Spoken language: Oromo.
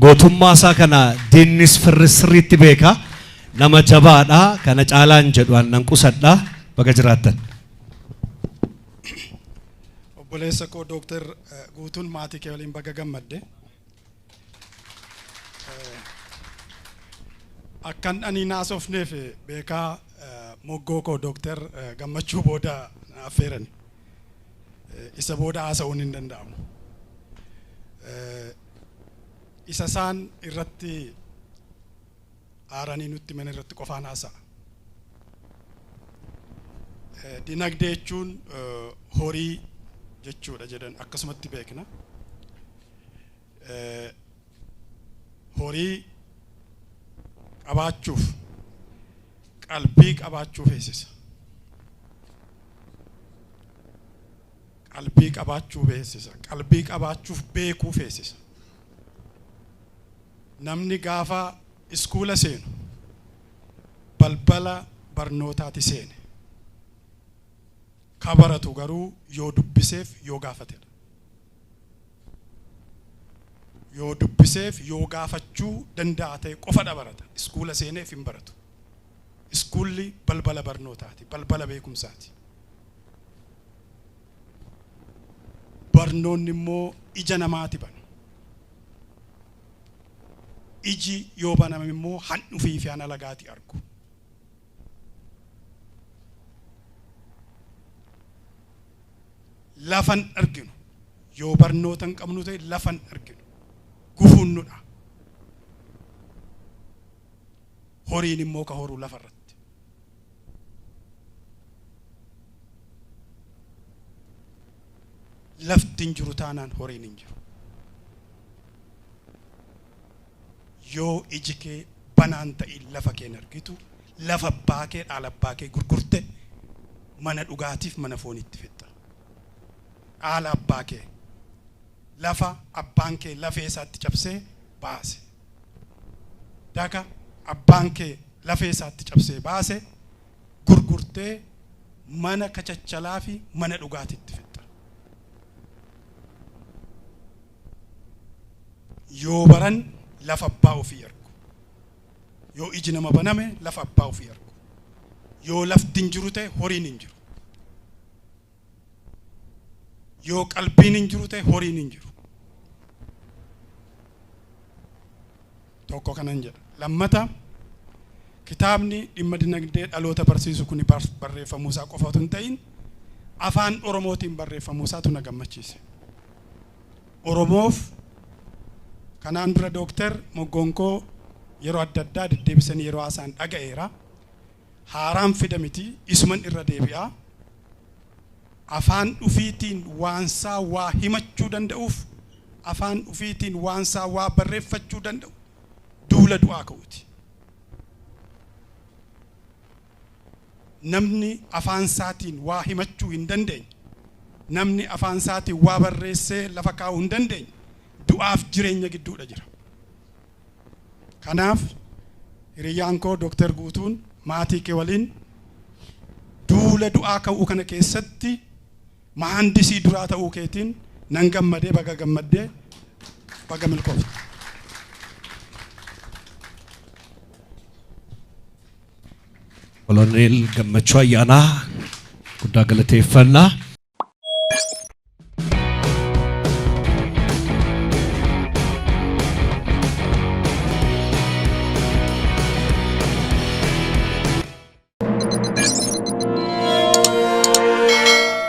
Gootummaa isaa kana diinnis firris sirriitti beeka. Nama jabaadha. Kana caalaan jedhu an nan qusadha. Baga jiraattan. Obboleessa koo Dooktar Guutuun maatii kee waliin baga gammadde. Akkan ani naasofneef beekaa moggoo koo Dooktar Gammachuu booda na affeerani. Isa booda haasa'uun hin danda'amu. Isa isaan irratti aaranii nutti himan irratti qofaan haasa'a. Dinagdee jechuun horii jechuudha jedhan akkasumatti beekna. Horii qabaachuuf qalbii qabaachuu feesisa. Qalbii qabaachuu feesisa. Qalbii qabaachuuf beekuu feesisa. Namni gaafa iskuula seenu balbala barnootaati seene. Ka baratu garuu yoo dubbiseef yoo gaafatedha. Yoo dubbiseef yoo gaafachuu danda'a ta'e qofadha barata. Iskuula seeneef hin baratu. Iskuulli balbala barnootaati, balbala beekumsaati. Barnoonni immoo ija namaati bana. Iji yoo baname immoo handhufii fi hanalagaati argu. Lafan arginu yoo barnoota hin qabnu ta'e lafan arginu gufuun nudha. Horiin immoo ka horu lafa irratti. Lafti hin jiru taanaan horiin hin jiru. Yoo iji kee banaan ta'in lafa kee hin argitu, lafa abbaa kee dhaala abbaa kee gurgurte mana dhugaatiif mana fooniitti fixxa. Dhaala abbaa kee lafa abbaan kee lafee isaatti cabsee baase. Daka abbaan kee lafee isaatti cabsee baase gurgurtee mana kachachalaa fi mana dhugaatiitti fixxa. Yoo baran lafa abbaa ofii argu. Yoo iji nama baname lafa abbaa ofii argu. Yoo lafti hin jiru ta'e horiin hin jiru. Yoo qalbiin hin jiru ta'e horiin hin jiru. Tokko kanan jedha. Lammata kitaabni dhimma dinagdee dhaloota barsiisu kun barreeffamuu isaa qofa otoo hin ta'in afaan Oromootiin barreeffamuu isaatu na gammachiise. Oromoof kanaan dura Dooktar Moggoonkoo yeroo adda addaa deddeebisanii yeroo haasa'an dhaga'eera. Haaraan fida miti isuman irra deebi'a. Afaan ufiitiin waansaa waa himachuu danda'uuf afaan ufiitiin waansaa waa barreeffachuu danda'u duula du'aa ka'uuti. Namni afaan isaatiin waa himachuu hin dandeenye, namni afaan isaatiin waa barreessee lafa kaa'uu hin dandeenye du'aaf jireenya gidduudha jira. Kanaaf hiriyyaan koo Dooktar Guutuun maatii kee waliin duula du'aa ka'uu kana keessatti mahandisii duraa ta'uu keetiin nan gammadee baga gammaddee baga milkoofte. Koloneel Gammachuu Ayyaanaa guddaa galateeffannaa.